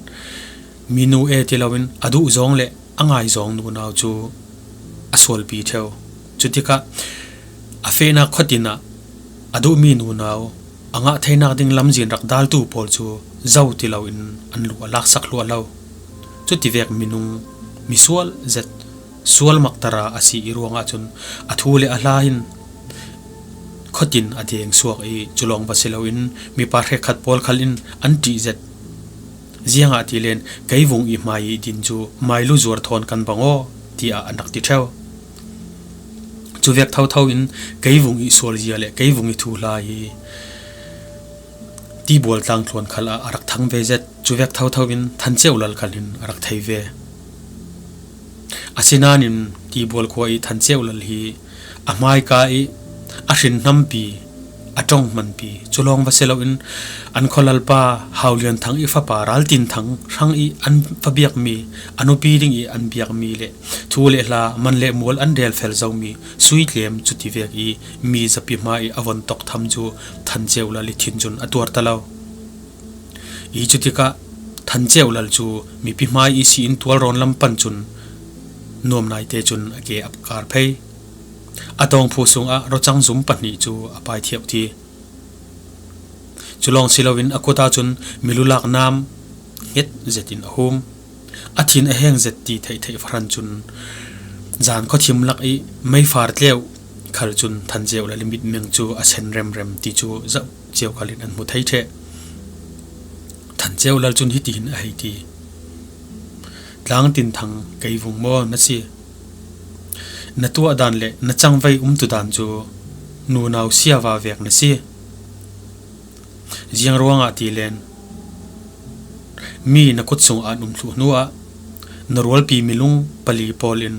minu e ti loin a duh zawng le a ngaizawng nunau cu a sualpi ṭheu. Cutikah a fehnak khuatin ah a duhmi nunau a ngah theinak ding lamzin rak daltu pawl cu zo ti loin an luh a laksak hluah lo. Cutivek minung misual zet, sual maktara a si i ruangah cun a thu le a hla hin khuatin a deng suak i cu lawng va si loin mipa hrekkhat pawl khal in an ṭih zet. Ziangahtile Keivung i hmai i din cu mailu zuar thawn kan bang aw, tiah an rak ti ṭheu. Cuvek thotho in Keivung i sualzia le Keivung i thuhla hi Tibual tlangtluan khal ah a rak thang ve zet. Cuvek thotho in Than Ceu Lal khal hin a rak thei ve. Asinain Tibual khua i Than Ceu Lal hi a hmaika i a hrin hnampi, a ṭong hmanpi cu lawng va si loin an khualalpa Hau Lian Thang i fapa Ral Tin Thang hrang i an va biakmi, a nupi ding i an biakmi le thu le hla, man le mual an relfel zomi Suitlem cutivek i mi zapi hmai i a von tok tham cu Than Ceu Lal i thin cun a tuar ta lo. I cutikah Than Ceu Lal cu mipi hmai i si in tualrawn lam pan cun nuamnaite cun a ke a kar phei. A tawngphu sungah rawcang zum pahnih cu a paithiauh ti. Cu lawng si loin a kut ahcun milulak nam hnget zetin a hum. A thin a heng zet ti theihtheih fahran cun zan khuathim lak i meifar tleu khal cun Than Ceu Lal i mitmeng cu a sen remrem ti cu zoh cio khal in an hmu thei ṭheh. Than Ceu Lal cun hitihin a hei ti: Tlang Tin Thang, Keivung maw na si? Na tuah dan le na cangvei umtu dan cu nunau siava vek na si. Ziang ruangah tilen mi na kut sungah an um thluh hnuah na rualpi milung pali pawl in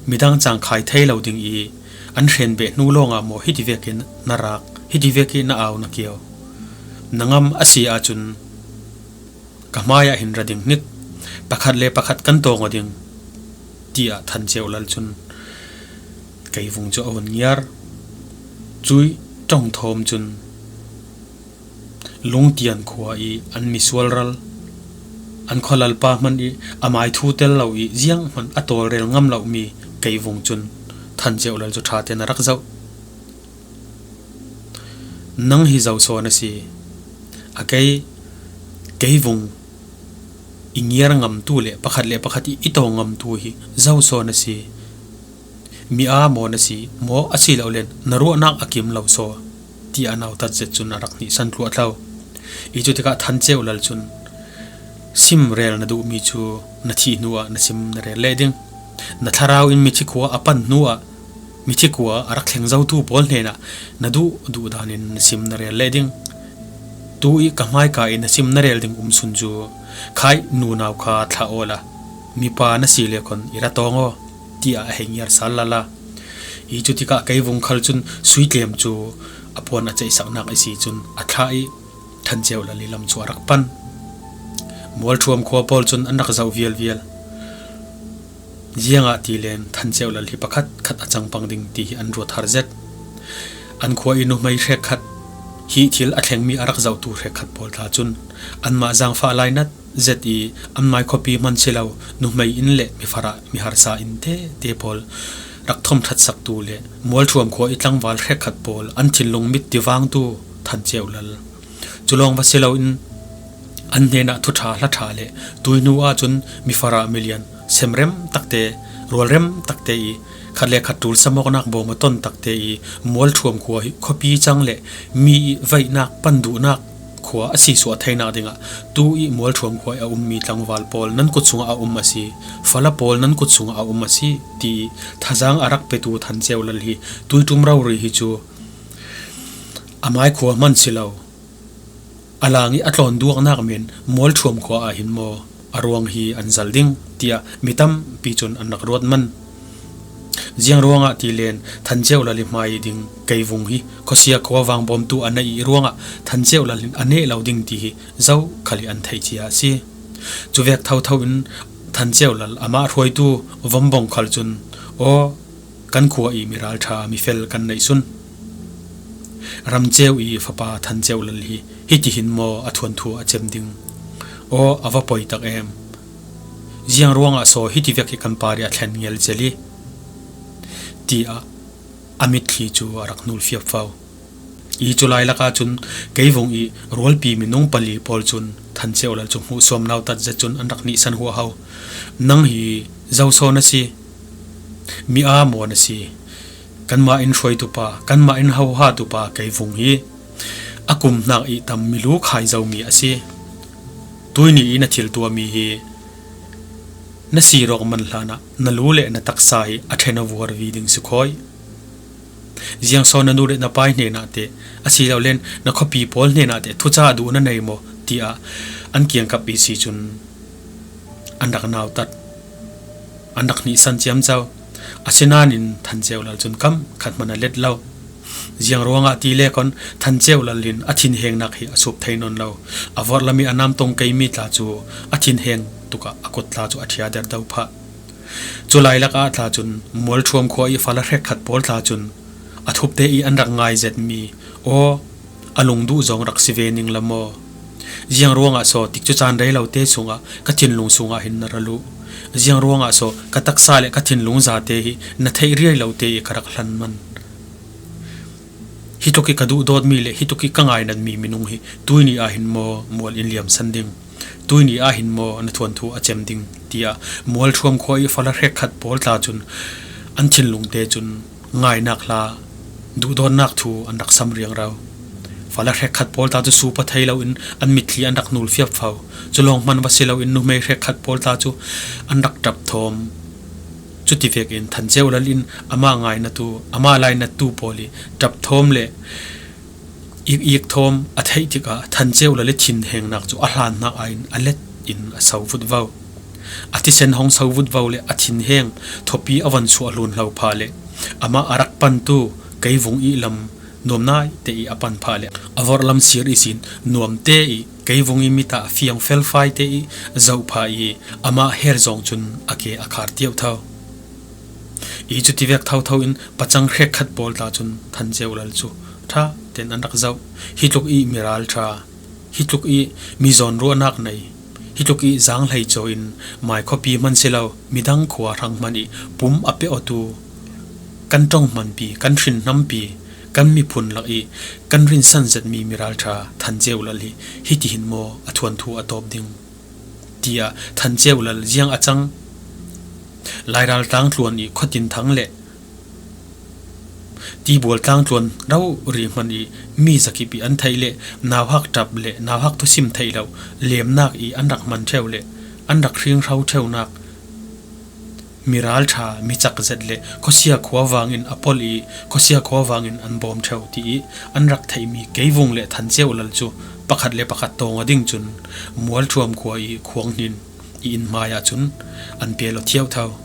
midang cang khai thei lo ding i an hrenbeh hnu lawnga maw hiti vekin na rak, hiti vekin na au na kiau? Na ngam a si ahcun ka hmaiah hin ra ding hnik, pakhat le pakhat kan tawng aw ding, tiah Than Ceu Lal cun Kei Vung cu a hun ngiar. Cui ṭong thawm cun Lungtian khua i an misual ral, an khualalpa hmanh i a mai thu tel lo i zianghman a tawlrel ngam lomi Kei Vung cun Than Ceu Lal cu ṭha tein a rak zoh. Nang hi zo saw na si? A kei, Kei Vung i ngiar ngamtu le pakhat le pakhat i i tawng ngamtu hi zo saw na si? Mi aa maw na si maw, asilole na ruahnak a kim lo saw? Tiah a nautat zet cun a rak hnihsan tluah thlo. I cutikah Than Ceu Lal cun, sim rel na duhmi cu na thih hnuah na sim na rel leh ding. Na thlarau in mithi khua a pan hnuah mithi khua a rak thleng zotu pawl hnenah na duh duh danin na sim na rel leh ding. Tu i ka hmaika i na sim na rel ding um sun cu khai nunau kha thlah awla mipa na si le khon i ra tawng aw, tiah a hei ngiar sal lala. I cutikah Kei Vung khal cun sui tlem cu a puan a ceihsaknak i si cun a thlah i Than Ceu Lal i lam cu a rak pan. Mualṭhuam khua pawl cun an rak zoh vialvial. Ziangahtile Than Ceu Lal hi pakhat khat a cangpang ding ti hi an ruat har zet. An khua i nuhmei hrekkhat, hi thil a thlengmi a rak zohtu hrekkhat pawl tla cun anmah zaangfah lainat zet i an mai khuapi hman si lo nuhmei inn le mifarah miharsa inn tete pawl rak thawmṭhatsaktu le Mualṭhuam khua i tlangval hrekkhat pawl an thinlung mit tivangtu Than Ceu Lal cu lawng va si loin an hnenah thuṭha hla ṭha le tui hnu ahcun mifarah milian semrem takte, rualrem takte i khat le khat ṭul samawknak bawm a ton takte i Mualṭhuam khua hi khuapi cang le mi i vaihnak pan duhnak khua a si suah theinak dingah tu i Mualṭhuam khua i a ummi tlangval pawl nan kut sungah a um a si, fala pawl nan kut sungah a um a si, ti i thazaang a rak petu Than Ceu Lal hi tuiṭum rori hi cu a mai khua hman si lo. A lang i a tlawn duaknak men Mualṭhuam khua ah hin maw a ruang hi an zal ding, tiah mi tampi cun an rak ruat man. Ziang ruangah tilen Than Ceu Lal i hmai ding Kei Vung hi khuasia khua vangbawmtu a neih i ruangah Than Ceu Lal hin a neh lo ding ti hi zokhal i an theih cia a si. Cuvek thotho in Than Ceu Lal amah hruaitu Vom Bawng khal cun, aw, kan khua i mi ralṭha mifel kan neih sun. Ram Ceu i fapa Than Ceu Lal hi hitihin maw a thuanthu a cem ding? Aw, a va poi tak em! Ziang ruangah saw hiti vek hi kan par i a thlen ngial zel i? Tiah a mitthli cu a rak hnul fiapfau. I cu lailak ahcun Kei Vung i rualpi minung pali pawl cun Than Ceu Lal cu hmuhsuam nautat zet cun an rak hnihsan huaho. Nang hi zo saw na si? Mi aa maw na si? Kanmah in hruaitupa, kanmah in hohatupa Kei Vung hi a kum hnak i tam milu khai zomi a si. Tuini i na thil tuahmi hi na si rawk man hlanah na lu le na taksa hi a ṭhen a vuar vi ding si khawi. Ziang saw na nu le na pai hnenah teh, asilolen na khuapi pawl hnenah teh thuca duh na nei maw? Tiah an kiangkap i si cun an rak nautat, an rak hnihsan ciamco. Asinain Than Ceu Lal cun kam khat hmanh a let lo. Ziang ruangah ti le kon Than Ceu Lal in a thinhengnak hi a sup thei nawn lo. A vorhlam i a namtong keimi tla cu a thinheng tukah a kut tla cu a ṭhiader do phah. Cu lailak ah tla cun Mualṭhuam khua i fala hrekkhat pawl tla cun a thupte i an rak ngai zetmi, aw, a lungduh zong rak si ve ning la maw? Ziang ruangah saw tikcu caan rei lote sungah ka thinlung sungah hin na ra luh? Ziang ruangah saw ka taksa le ka thinlung zate hi na theih riai lote i ka rak hlan man? Hi tluk i ka duhdawtmi le hi tluk i ka ngainatmi minung hi tuini ah hin maw mual in liamsan ding? Tuini ah hin maw na thuanthu a cem ding? Tiah Mualṭhuam khua i fala hrekkhat pawl tla cun an thinlungte cun ngainak hla, duhdawtnak thu an rak sam riangro. Fala hrekkhat pawl tla cu supa thei loin an mitthli an rak nul fiapfau. Cu lawng hman va si loin nuhmei hrekkhat pawl tla cu an rak ṭap thawm. Cuti vekin Than Ceu Lal in amah ngainatu, amah lainattu pawl i ṭap thawm le ik ik thawm a theih tikah Than Ceu Lal i thinhengnak cu a hlan hnak aiin a let in a so vutvo. A thisen hong so vutvo le a thinheng thupi a von suah hlun hlo phah le Amah a rak pantu keivung i lam nuam naite i a pan phah le a vorh lam sir ihsin nuamte i keivung i mita fiang felfaite i zoh phah i amah her zawng cun a ke a khar tiauh tho. I cutivek thotho in pacang hrekkhat pawl ta cun Than Ceu Lal cu ṭha ten an rak zoh. Hi tluk i miral ṭha, hi tluk i mi zawn ruahnak nei, hi tluk i zaang hlei caw in mai khuapi hman si lo, midang khua hrang hman i pum a pe awtu kan ṭong hmanpi, kan hrin hnampi, kan miphun lak i kan rinsan zetmi miral ṭha Than Ceu Lal hi hitihin maw a thuanthu a tawp ding? Tiah Than Ceu Lal ziang a cang. Lairal tlang tluan i khuatin thang le tibual tlang tluan rori hman i mi zakip i an theih le nauhak ṭap le nauhak thusim theih lo lemnak i an rak hman ṭheu le an rak hringhro ṭheunak, miral ṭha, mi cak zet le khuasia khua vangin a pol i khuasia khua vangin an bawm ṭheu ti i an rak theihmi keivung le Than Ceu Lal cu pakhat le pakhat tawng a ding cun Mualṭhuam khua i khuang hnin i inn hmai ah cun an pe lo thiau tho.